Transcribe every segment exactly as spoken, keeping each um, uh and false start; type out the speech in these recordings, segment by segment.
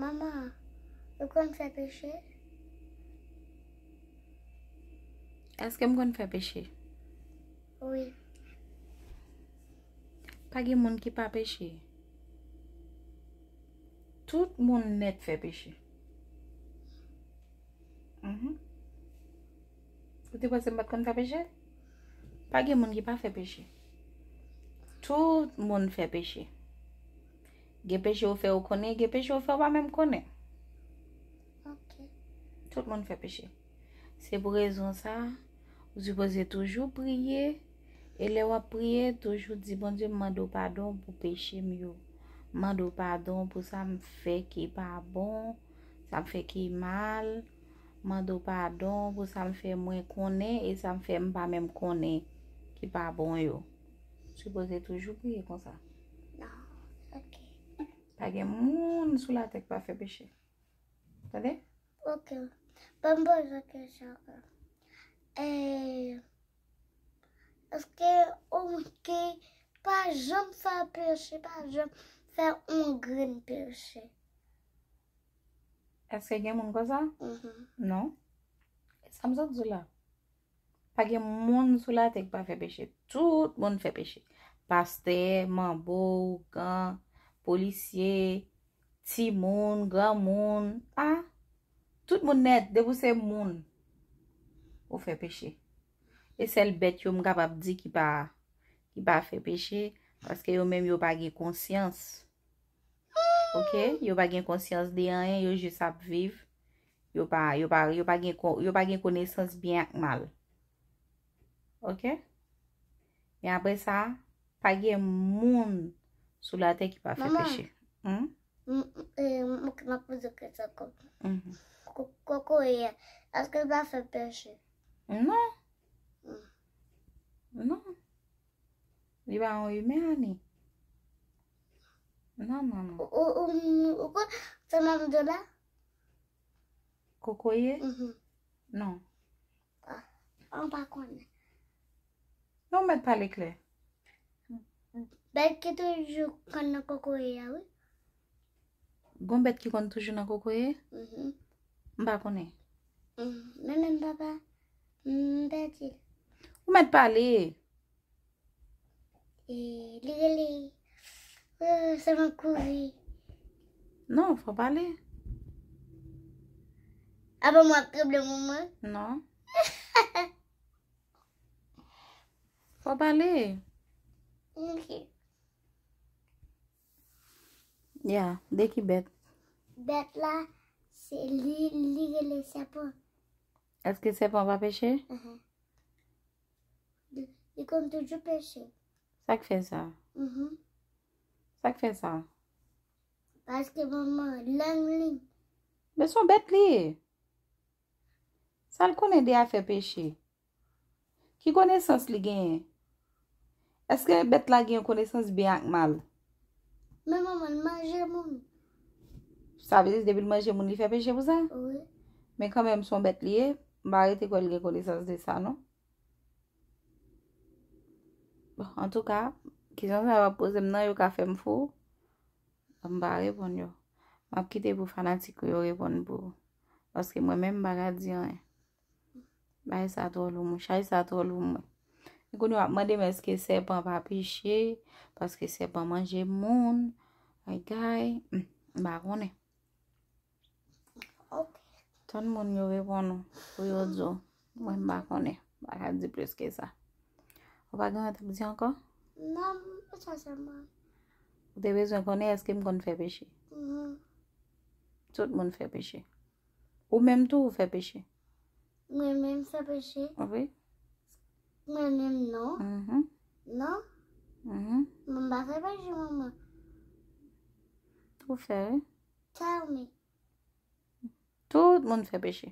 Manman, ou konn fè peche? Èske m konn fè peche? Wi. Pa gen moun ki pa peche. Tout moun nèt fè peche. Mhm. Ou te panse m pa t konn fè peche? Pa gen moun ki pa fè peche. Tout moun fè peche. Gen peche ou fè ou konnen, gen peche ou fè ou pa menm konnen. Ok. Tout moun fè peche. Se pou rezon sa, ou sipoze toujou priye. E lè w ap priye, toujou di Bondye, m mande w padon pou peche m yo. M mande w padon pou sa m fè ki pa bon, sa m fè ki mal. M mande w padon pou sa m fè mwen konnen e sa m fè m pa menm konnen ki pa bon yo. Sipoze toujou priye konsa. Non, ok. Pa gen moun sou latè ki pa fè peche. Tande? Ok. Ban m poze yon kesyon ankò. Eh, èske ou ki pa janm fè peche, pa janm fè yon grenn peche? Èske gen moun konsa? Mhm. Non. E sa m sot di w la. Pa gen moun sou latè ki pa fè peche. Tout moun fè peche. Pastè, manbo, ougan, polisye, timoun, granmoun. Ah, tout moun nèt, depi w se moun, ou fè peche. E sèl bèt yo m kapab di ki pa, ki pa fè peche, paske yo menm yo pa gen konsyans. Ok? Yo pa gen konsyans de anyen, yo jis ap viv. Yo pa, yo pa, yo pa gen, ko- yo pa gen konesans byen ak mal. Ok? Men apre sa, pa gen moun sou latè ki pa fè Manman. Peche. Hmm? M- m- eh, m- m ap poze kesyon ankò. Mhm. Ko- Kokoye, èske l pa fè peche? Non. Mm. Non. Li pa yon imen, Ani. Non, non, non. Ou, ou, ou, ou konn sa m ap di w la? Kokoye? Mhm. Non. Ah, ou pa konnen. Non, mèt pale klè. Bèt ki toujou konn nan kokoye a, wi. Gon bèt ki konn toujou nan kokoye? Mhm. M pa konnen. Mm, men menm papa, m pèdi l. Ou mèt pale. E li rele, eh, se mwen kouri. Non, fò pale. Apa mwen ap tranble manman? Non. Fò pale. Ok. Ya, de ki bèt? Bèt la, se li, li rele sèpan. Èske sèpan pa peche? Mhm. Li, li konn toujou peche. Sa k fè sa? Mhm. Sa k fè sa? Paske manman, lang li. Men se yon bèt li ye. Sa l konnen de afè peche? Ki konesans li genyen? Èske bèt la gen yon konesans byen ak mal? Men manman, l manje moun. Sa vle di depi l manje moun, li fè peche pou sa? Wi. Men kanmenm, se yon bèt li ye. M pa rete kwè l gen konesans de sa, non. Bon, antouka, kesyon sa yo ap poze m nan, yo ka fè m fou. M pa reponn yo. M ap kite pou fanatik ou yo reponn pou ou. Paske mwen menm, m pa ka di anyen. Bagay sa twò lou, mwen. Chay sa twò lou, mwen. E kounye a, w ap mande m èske sèpan pa peche, paske sèpan manje moun. Ay, gay, hmm, m pa konnen. Ok. Tann moun yo reponn ou, pou yo di w. Mwen, m pa konnen. M pa ka di plis ke sa. Ou pa gen anyen t ap di ankò? Non, m pa sa sèlman. Ou te bezwen konnen èske m konn fè peche? Mhm. Tout moun fè peche. Ou menm tou, ou fè peche. Mwen menm fè peche? Wi. Mwen menm non. Mhm. Non? Mhm. Mwen pa fè peche, manman. Ou fè, wi. Tell me. Tout moun fè peche.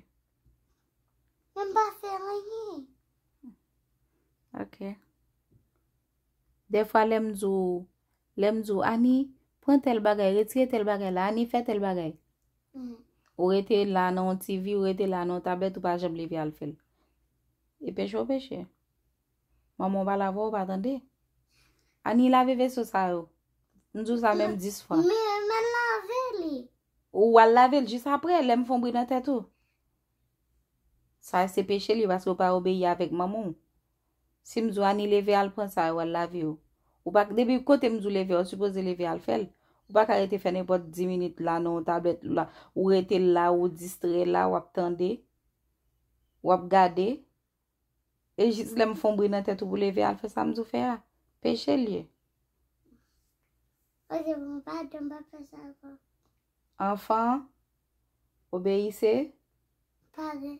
Mwen pa fè anyen. Ok. Dèfwa, lè m di w, lè m di w, Ani, pran tèl bagay, retire tèl bagay la, Ani, fè tèl bagay. Mhm. Ou rete la nan yon T V, ou rete la nan yon tablèt, ou pa janm leve al fè l. E peche ou peche. Manman w pa lave w, ou pa tande. Ani, lave veso sa yo. M di w sa menm dis fwa. Men, men lave li. Ou al lave l jis apre, lè m fè yon bri nan tèt ou. Sa se peche li, paske ou pa obeyi avèk manman w. Si m di w Ani leve al pran sa, w al lave w. Ou pa, depi kote m di w leve, ou sipoze leve al fè l. Ou pa ka rete fè nenpòt dis minit la nan yon tablèt la. Ou rete la, ou distrè la, w ap tande, w ap gade. E jis lè m fè yon bri nan tèt ou pou leve al fè sa m di w fè a. Peche l ye. Ok, bon, padon, m pa fè sa ankò. Enfants, obéissez. Paran.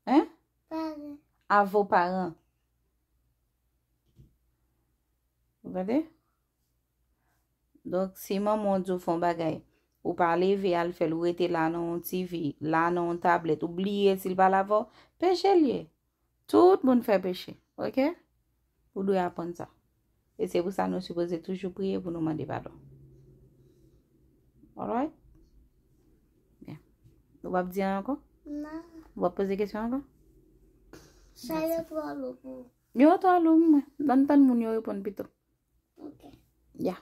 Hein? Paran. À vos parents. Ou tande? Donk, si manman w di w fè yon bagay, ou pa leve al fè l, ou rete la nan yon T V, la nan yon tablèt, ou bliye si l pale avè w, peche l ye. Tout moun fè peche, ok? Ou dwe aprann sa. E se pou sa nou sipoze toujou priye pou nou mande padon. Alright? Byen. Ou p ap di anyen ankò? Non. Ou p ap poze kesyon ankò? Sa yo twò lou pou ou. Yo twò lou, mwen. Ban m tann moun yo reponn pito. Ok. Ya.